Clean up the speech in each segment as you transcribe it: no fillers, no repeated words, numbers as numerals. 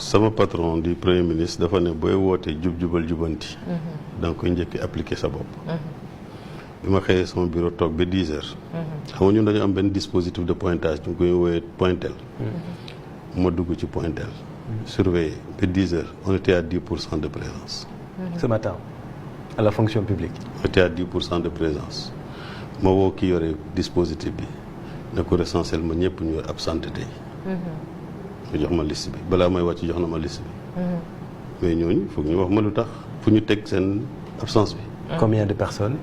sama patron du premier ministre dafa ne booy wootee jub-jubal jubanti. da nga koy njëkk appliquer sa bopp. bi ma xëyee sama bureau toog ba 10 heures. xam nga ñun dañu am benn dispositif de pointage ñu koy woowee pointel. ma dugg ci pointel. surveillé ba 10 heures on était à 10% de présence. ce matin à la fonction publique. on était à 10% de présence ma woo ki yore dispositif bi ne ko recensel ma ñëpp ñu absenté tey. ñu jox ma liste bi balaa may wàcc jox na ma liste bi. mais ñooñu foog ñu wax ma lu tax fu ñu teg seen absence bi. Combien de personnes?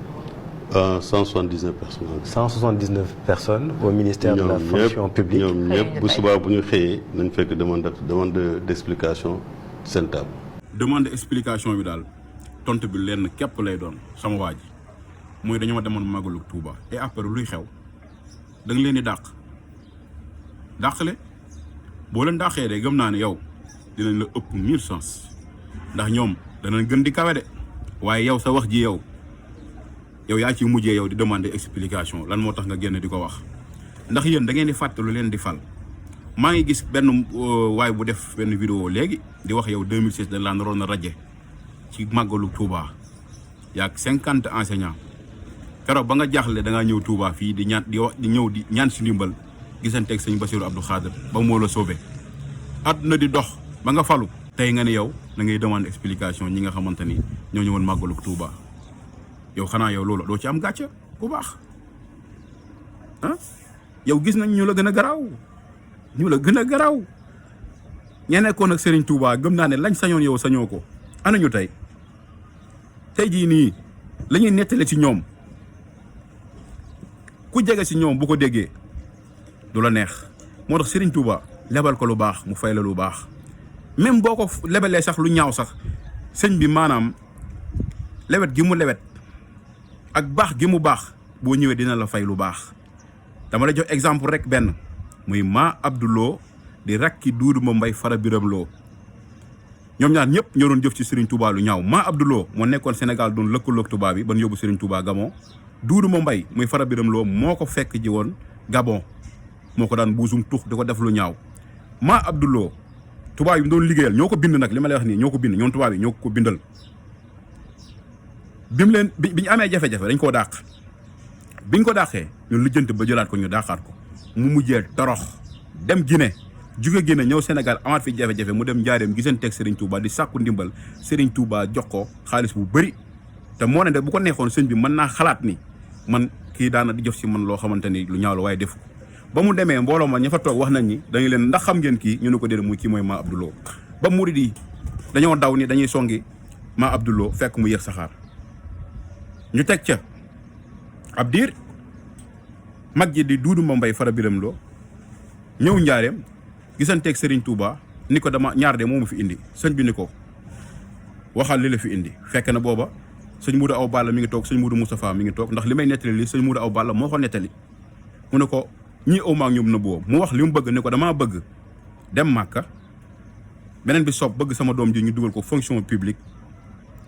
179 personnes. 179 personnes au ministère de la fonction publique. ñoom ñëpp bu subaa bu ñu xëyee nañ fekk demande d'explication seen table. demande explication bi daal tontu bi lenn képp lay doon sama waa ji mooy dañoo demoon màggalu Touba et après luy xew da nga leen di dàqale boo leen dàqee de gëm naa ne yow dinañ la ëpp 1000 chance ndax ñoom danañ gën di kawe de waaye yow sa wax ji yow yaa ciy mujjee yow di demander explication lan moo tax nga génn di ko wax ndax yéen da ngeen di fàtte lu leen di fal maa ngi gis benn waay bu def benn vidéo léegi di wax yow 2016 dañ laa naroon a raje ci màggalu Touba yaag 50 enseignants keroog ba nga jaaxle da ngaa ñëw Touba fii di ñaan si ndimbal gisanteeg sëñ Bassirou Abdou Khadre ba moo la sauvé àdduna di dox ba nga falu tey nga ne yow da ngay demander explication ñi nga xamante ni ñoo ñëwoon màggalu Touba yow xanaa yow loolu doo ci am gàcce bu baax ah yow gis nañ ñu la gën a garaaw ña nekkoon ak Serigne Touba gëm naa ne lañ sañoon yow sañoo ko ana ñu tey jii nii la ñuy nettale ci ñoom ku jege ci ñoom bu ko déggee du la neex moo tax Serigne Touba lebal ko lu baax mu fay la lu baax même boo ko lebalee sax lu ñaaw sax sëñ bi maanaam lewet gi mu lewet ak baax gi mu baax boo ñëwee dina la fay lu baax dama la jox exemple rek benn muy Ma Abdouloo di rakki Duudu Ma Mbay Fara Biram Loo ñoom ñaar ñëpp ñoo doon jëf ci Serigne Touba lu ñaaw Ma Abdouloo moo nekkoon Sénégal doon lëkkaloog Touba bi ban yóbbu Serigne Touba Gabon Duudu Ma Mbay muy Fara Biram Loo moo ko fekk ji woon Gabon moo ko daan buusum tux di ko def lu ñaaw Ma Abdouloo tubaab yi mu doon liggéeyal ñoo ko bind nag li ma lay wax nii ñoo ko bind ñoom tubaab yi ñoo ko bindal bi ñu amee jafe-jafe dañ koo dàq biñ ko dàqee ñun lijjanti ba jëlaat ko ñu dàqaat ko mu mujjee torox dem Guinée jóge Guinée ñëw Sénégal amaat fi jafe-jafe mu dem Njaareem gisanteeg Serigne Touba di sàkku ndimbal Serigne Touba jox ko xaalis bu bëri te moo ne de bu ko neexoon sëñ bi mën naa xalaat ni man kii daana di jox si man loo xamante ni lu ñaaw la waaye defu ba mu demee mbooloo ma ña fa toog wax nañ ni dañu leen ndax xam ngeen kii ñu ne ko déedéet muy kii mooy Ma Abdouloo ba murid yi dañoo daw ni dañuy songi Ma Abdouloo fekk mu yéex saxaar ñu teg ca ab diir mag ji di Duudu Ma Mbay Fara Biram Loo ñëw Njaareem gisanteeg Serigne Touba ni ko dama ñaar de moomu fi indi sëñ bi ni ko waxal li la fi indi fekk na booba sëñ Muudu Aw Balla mi ngi toog sëñ Muudu Moustapha mi ngi toog ndax li may nettali li sëñ Muudu Aw Balla moo ko nettali mu ne ko ñii aw maag ñoom na boo mu wax li mu bëgg ne ko damaa bëgg dem Màkka beneen bi sopp bëgg sama doom ji ñu dugal ko fonction publique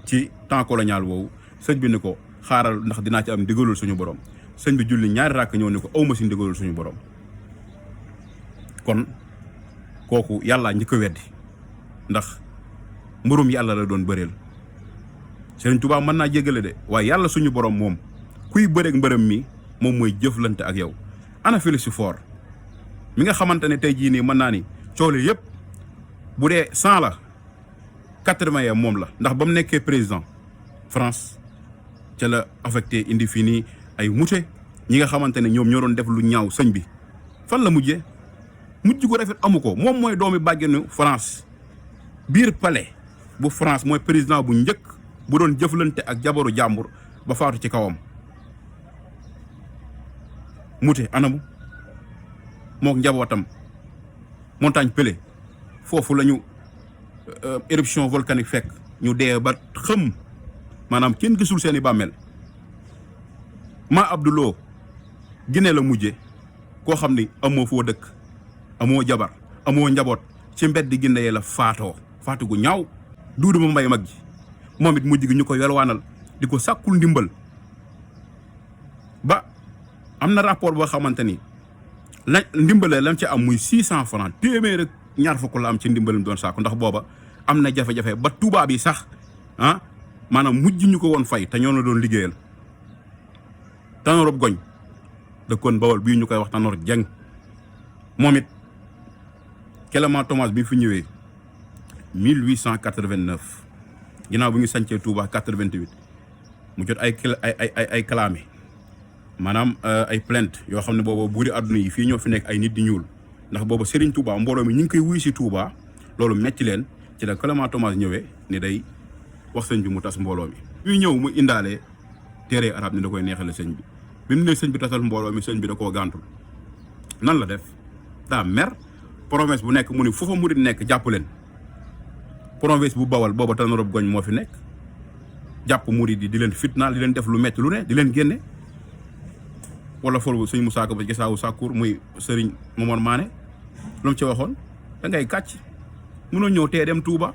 ci temps colonial woowu sëñ bi ni ko xaaral ndax dinaa ci am ndigalul suñu borom sëñ bi julli ñaari ràkk ñëw ni ko awma si ndigalul suñu borom kon kooku yàllaa njëkk a weddi ndax mburum yàlla la doon bëreel Serigne Touba mën naa jéggale de waaye yàlla suñu borom moom kuy bëreeg mbërëm mi moom mooy jëflante ak yow ana Félix Faure mi nga xamante ne tey jii nii mën naa ni coole yëpp bu dee 100 la 80 ya moom la ndax ba mu nekkee président France ca la affecté indi fii nii ay mute ñi nga xamante ne ñoom ñoo doon def lu ñaaw sëñ bi fan la mujjee mujj gu rafet amu ko moom mooy doomi bàjjenu France biir palais bu France mooy président bu njëkk bu doon jëflante ak jabaru jàmbur ba faatu ci kawam mute anamu mook njabootam montagne Pelée foofu la ñu éruption volcanique fekk ñu dee ba xëm maanaam kenn gisul seeni bàmmeel Ma Abdouloo Guinée la mujje koo xam ni amoo foo dëkk amoo jabar amoo njaboot ci mbedd Guinée yi la faatoo faatu gu ñaaw Duudu Ma Mbay mag ji moom it mujj gi ñu ko yalwaanal di ko sàkkul ndimbal ba am na rapport boo xamante ni la ndimbalee lam ci am muy 600 francs téeméer ak ñaar fukk la am ci ndimbalam doon saako ndax booba am na jafe-jafe ba Touba bi sax maanaam mujj ñu ko woon fay te ñoo la doon liggéeyal. Tanor Goñ dëkkoon Bawol bii ñu koy wax Tanor Dieng moom it Clément Thomas bi fi ñëwee 1889 ginnaaw bu ñu sancee Touba 88 mu jot ay clamé maanaam ay plainte yoo xam ne booba buuri àdduna yi fii ñoo fi nekk ay nit di ñuul ndax booba Serigne Touba mbooloo mi ñu ngi koy wuy si Touba loolu metti leen ci la Clément Thomas ñëwee ni day wax sëñ bi mu tas mbooloo mi. ñuy ñëw mu indaale téere arab ni da koy neexale sëñ bi mu ne sëñ bi tasal mbooloo mi sëñ bi da koo gàntul nan la def daa mer province bu nekk mu ni foofa murid nekk jàpp leen province bu Bawal booba Tanor Goñ moo fi nekk jàpp murid yi di leen fitnaal di leen def lu metti lu ne di leen génne wala folu sëñ Moussa Ka ba gisaawu Sakkour muy sëriñ Momar Mané lu mu ci waxoon da ngay kàcc mënoo ñëw tee dem Touba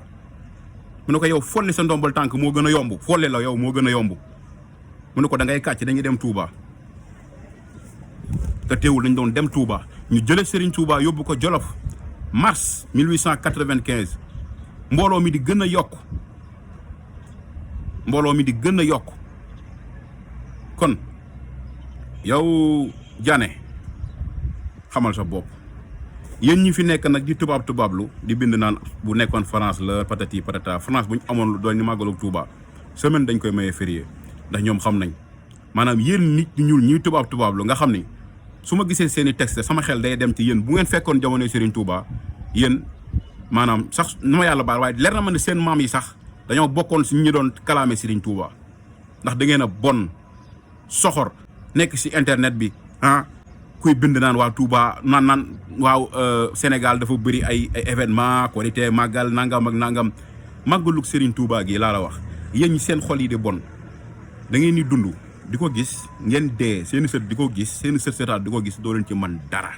mu ne ko yow folli sa ndombal tànk moo gën a yomb folle la yow moo gën a yomb mu ne ko da ngay kàcc dañuy dem Touba te teewul dañ doon dem Touba ñu jële Serigne Touba yóbbu ko Jolof mars 1895 mbooloo mi di gën a yokk kon yow Diané xamal sa bopp yéen ñi fi nekk nag di tubaablu di bind naan bu nekkoon France la patati patata France bu ñu amoon lu doon ni màggalu Touba semaine dañ koy maye férié ndax ñoom xam nañ maanaam yéen nit ñuul ñuy tubaablu nga xam ni su ma gisee seen i texte sama xel day dem ci yéen bu ngeen fekkoon jamono Serigne Touba yéen maanaam sax nu ma yàlla baal waaye leer na ma ne seen maam yi sax dañoo bokkoon si ñi doon kalaame Serigne Touba ndax da ngeen a bon soxor nekk si internet bi kuy bind naan waa Touba naan waaw Sénégal dafa bëri ay événement korité màggal nangam ak nangam màggalug Serigne Touba gi laa la wax yéen ñi seen xol yi di bon da ngeen di dund di ko gis ngeen dee seeni sët di ko gis seeni sët di ko gis doo leen ci man dara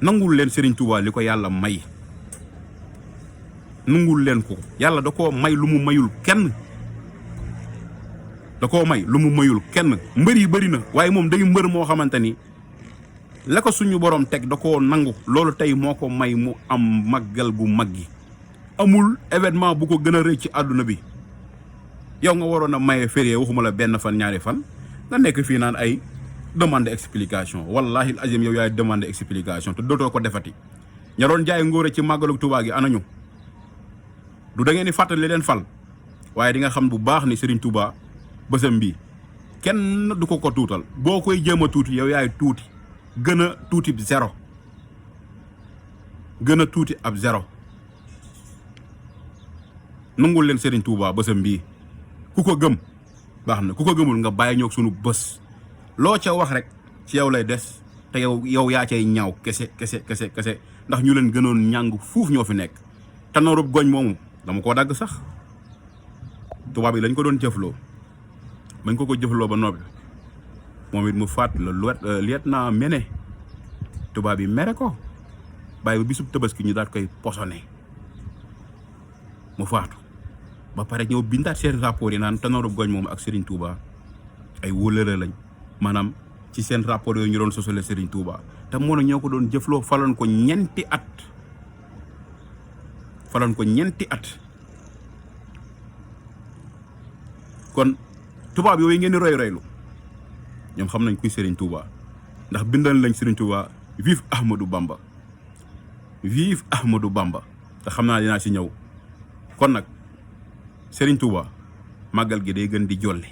nangul leen Serigne Touba li ko yàlla may nangul leen ko yàlla da koo may lu mu mayul kenn mbër yi bëri na waaye moom day mbër moo xamante ni la ko suñu borom teg da koo nangu loolu tey moo ko may mu am màggal gu mag gi amul événement bu ko gën a rëy ci àdduna bi yow nga waroon a maye férié waxuma la benn fan ñaari fan nga nekk fii naan ay demande explication wallahi azim yow yaay demande explication te dootoo ko defati ña doon jaay ngóore ci màggalu Touba gi anañu du da ngeen di fàttali leen fal waaye di nga xam bu baax ni Serigne Touba bësam bi kenn du ko tuutal boo koy jéem a tuuti yow yaay tuuti gën a tuuti ab zéro nangul leen Serigne Touba bësam bii ku ko gëm baax na ku ko gëmul nga bàyyi ñoog sunu bës loo ca wax rek ci yow lay des te yow yaa cay ñaaw kese ndax ñu leen gënoon ñàng fuuf ñoo fi nekk Tanor Goñ moomu dama koo dagg sax tubaab yi lañ ko doon jëfloo bañ ko jëfloo ba noppi moom it mu faat la lieutenant Méné tubaab yi mere ko bàyyi ba bisub Tabaski ñu daal koy posone mu faatu ba pare ñëw bindaat seen rapport yi naan Tanor Goñ moom ak Serigne Touba ay wóllëre lañ maanaam ci seen rapport yooyu ñu doon sosale Serigne Touba te moo na ñoo ko doon jëfloo faloon ko ñeenti at kon tubaab yooyu ngeen di roylu ñoom xam nañ kuy Serigne Touba ndax bindal lañ Serigne Touba vive Ahmadou Bamba te xam naa dinaa si ñëw kon nag Serigne Touba màggal gi day gën di jolli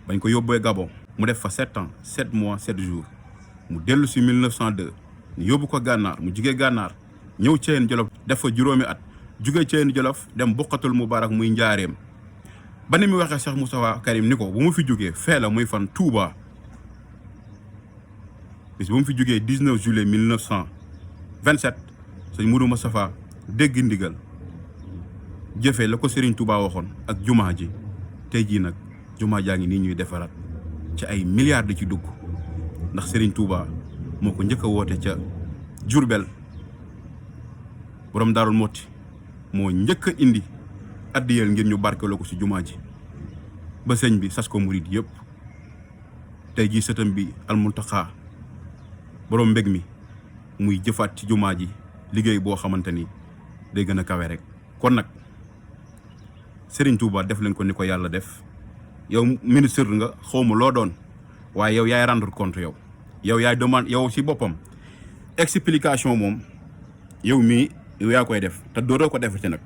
bañ ko yóbbee Gabon mu def fa 7 ans 7 mois 7 jours mu dellu si 1902 ñu yóbbu ko gànnaar mu jugee gànnaar ñëw Thièyène Jolof def fa juróomi at jugee Thièyène Jolof dem Bukkatul Mubarak muy njaareem ba ni mu waxee Cheikh Moustapha Karim ni ko bu mu fi jógee fee la muy fan Touba bis bu mu fi jógee 19 juillet 1927 sëñ Moudou Moustapha dégg ndigal jëfee la ko Serigne Touba waxoon ak jumaa ji tey jii nag jumaa jaa ngi nii ñuy defaraat ci ay milliards di ci dugg ndax Serigne Touba moo ko njëkk a woote ca Jurbel borom Daarul Mooti moo njëkk a indi addiyeel ngir ñu barkeloo ko ci jumaa ji ba sëñ bi sas ko murid yëpp tey jii sëtam bi Al Muntaxa borom mbég mi muy jëfaat ci jumaa ji liggéey boo xamante ni day gën a kawe rek. kon nag Serigne Touba def leen ko ni ko yàlla def yow ministre nga xawma loo doon waaye yow yaay rendre compte yow yaay demande yow ci boppam explication moom yow mii yow yaa koy def te dootoo ko defati nag